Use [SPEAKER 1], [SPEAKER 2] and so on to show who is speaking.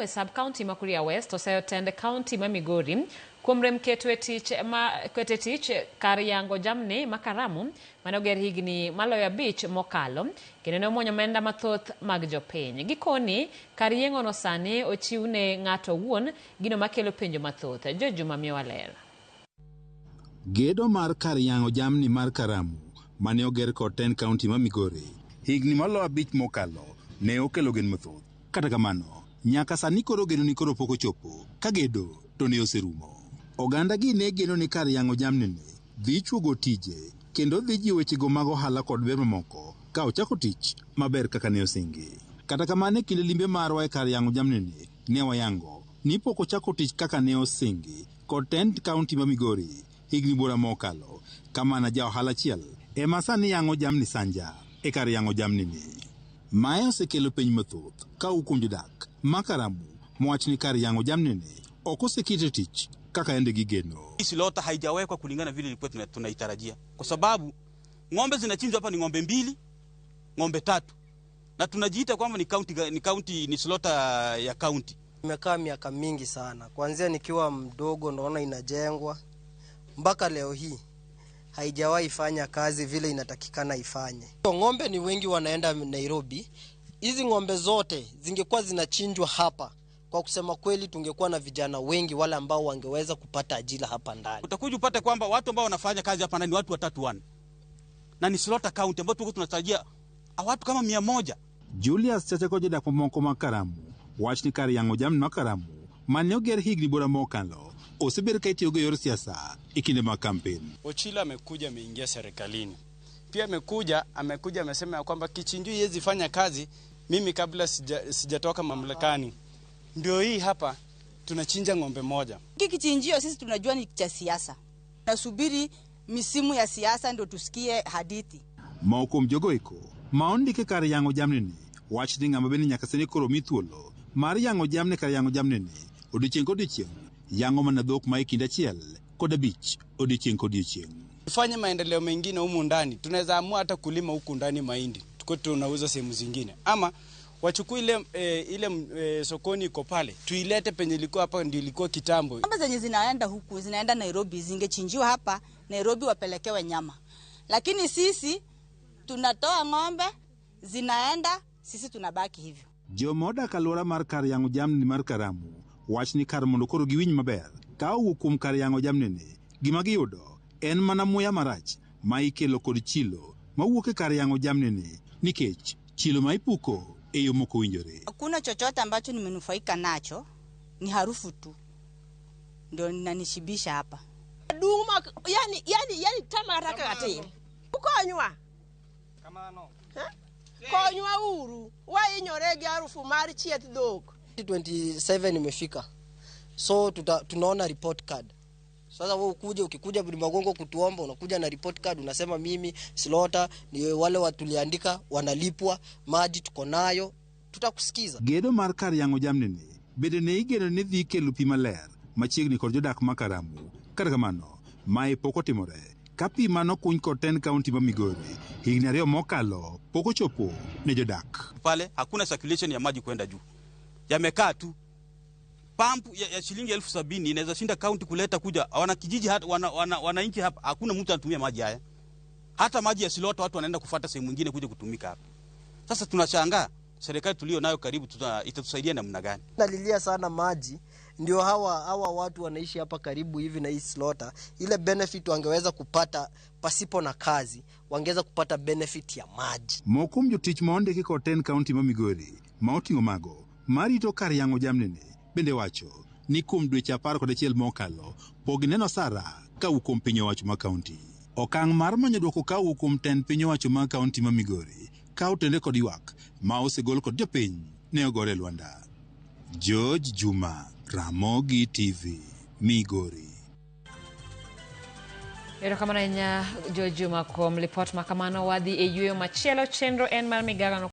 [SPEAKER 1] e sub county ma Kuria West oseyo tend county ma Migori kuom rem keto e tich ma keto e tich kar yango jamni ma Karamu mane oger higni maloyo 5 mokalo kendo ne omuonyo omenda mathoth mag jopiny. Gikoni kar yeng'o no sani ochiw ne ng'ato owuon gino makelo penjo mathoth. George Juma miyowa ler.
[SPEAKER 2] Gedo mar kar yang'o jamni mar Karamu mane oger kod tend county ma Migori higni maloyo 5 mokalo ne okelo geno mathoth. Kata kamano, nyaka sani koro geno ni koro pok ochopo ka gedo to ne oserumo. Oganda gi ne geno ni kar yang'o jamni ni dhi chuogo tije kendo dhi jiwo wechego mag ohala kod ber mamoko ka ochako tich maber kaka ne osingi. Kata kamano, e kinde limbe marwa e kar yang'o jamni ni ne wayango ni pok ochako tich kaka ne osingi kod tend county ma Migori higni buora mokalo. Kamana ja ohala achiel ema sani yang'o jamni sanja e kar yang'o jamni ni. Mae osekelo piny mathoth ka owuok kuom jodak ma Karamu mowach ni kar yang'o jamni ni ok osekete tich kaka yande gigeno.
[SPEAKER 3] Slaughter haijawekwa kulingana vile ilikuwa tunaitarajia, kwa sababu ng'ombe zinachinjwa hapa ni ng'ombe 2, ng'ombe 3, na tunajiita kwamba ni county, ni county, ni slaughter ya county.
[SPEAKER 4] Imekaa miaka mingi sana, kuanzia nikiwa mdogo naona inajengwa mpaka leo hii haijawahi fanya kazi vile inatakikana ifanye. Ng'ombe ni wengi wanaenda Nairobi. Hizi ng'ombe zote zingekuwa zinachinjwa hapa, kwa kusema kweli tungekuwa na vijana wengi wale ambao wangeweza kupata ajira hapa ndani.
[SPEAKER 3] Utakuja upate kwamba watu ambao wanafanya kazi hapa ndani ni watu 3 4. Na ni slaughter county ambao tuko tunatarajia watu kama 100.
[SPEAKER 2] Julius Chacha kod jodak mamoko ma Karamu wach ni kar yang'o jamni ma Karamu mane oger higni buora mokalo osebed ka itiyogo e yor siasa e kinde mag kampen.
[SPEAKER 5] Ochilo amekuja ameingia serikalini. Pia amekuja amesema ya kwamba kichinjio haiwezi fanya kazi mimi kabla sijatoka mamlakani. Ndio hii hapa tunachinja ng'ombe moja.
[SPEAKER 6] Hiki kichinjio sisi tunajua ni cha siasa. Nasubiri misimu ya siasa ndio tusikie hadithi.
[SPEAKER 2] Moko kuom jogo eko ma ondike kar yang'o jamni ni wach ni ng'ama bende nyaka sani koro mi thuolo mar yang'o jamni kar yang'o jamni ni odiochieng' kodiochieng' yang'o mana dhok ma e kinde achiel kod 5 odiochieng' kodiochieng'.
[SPEAKER 5] Tufanye maendeleo mengine humu ndani, tunaweza amua hata kulima huku ndani mahindi tuko tunauza sehemu zingine, ama wachukue ile sokoni iko pale tuilete penye ilikuwa hapa, ndio ilikuwa kitambo.
[SPEAKER 6] Ng'ombe zenye zinaenda huku zinaenda Nairobi zingechinjiwa hapa Nairobi wapelekewe nyama, lakini sisi tunatoa ng'ombe zinaenda, sisi tunabaki hivyo.
[SPEAKER 2] Joma odak alwora mar kar yang'o jamni mar Karamu wach ni kar mondo koro giwinj maber ka owuok kuom kar yang'o jamni ni, gima giyudo en mana muya marach ma ikelo kod chilo mawuok e kar yang'o jamni ni, nikech chilo ma ipuko e yo mok owinjore.
[SPEAKER 6] Hakuna chochote ambacho nimenufaika nacho, ni harufu tu ndio inanishibisha hapa.
[SPEAKER 7] Duma, yani tama haraka katim. Ukonywa.
[SPEAKER 5] Kamano.
[SPEAKER 7] Konywa uru, wainyore gi harufu mar chieth dhok.
[SPEAKER 4] 27 imefika. So tunaona report card. Sasa wewe ukikuja Bulimagongo kutuomba, unakuja na report card, unasema mimi slaughter ni wale watu tuliandika wanalipwa, maji tuko nayo, tutakusikiza.
[SPEAKER 2] Gedo mar kar yang'o jamni ni bende ne igeno ni dhi kelo pi maler machiegni kod jodak ma Karamu. Kata kamano, mae pok otimore ka pi manokuny kod tend county ma Migori higni 2 mokalo pok ochopo ne jodak.
[SPEAKER 3] Pale hakuna circulation ya maji kwenda juu, yamekaa tu. Pump ya shilingi 70,000 inaweza shinda county kuleta kuja. Wana kijiji hata wananchi hapa hakuna mtu anatumia maji haya. Hata maji ya slaughter watu wanaenda kufuata sehemu nyingine kuja kutumika hapa. Sasa tunashangaa serikali tulio nayo karibu itatusaidia namna gani?
[SPEAKER 4] Nalilia sana maji, ndio hawa watu wanaishi hapa karibu hivi na hii slaughter, ile benefit wangeweza kupata pasipo na kazi, wangeweza kupata benefit ya maji.
[SPEAKER 2] Moko kuom jotich ma ondiki kod tend county ma Migori ma oting'o mago marito kar yang'o jamni ni bende wacho ni kuom dweche 11 mokalo pok gineno sara kawuok kuom piny owacho ma county. Okang' mar manyo dwoko kawuok kuom tend piny owacho ma county ma Migori ka otende kod ywak ma osegol kod jopiny ne ogore e lwanda. George Juma, Ramogi TV, Migori.
[SPEAKER 1] Erokamano ahinya George Juma kuom lipot ma kamano. Wadhi e yueyo machielo. Chenro en mar migago.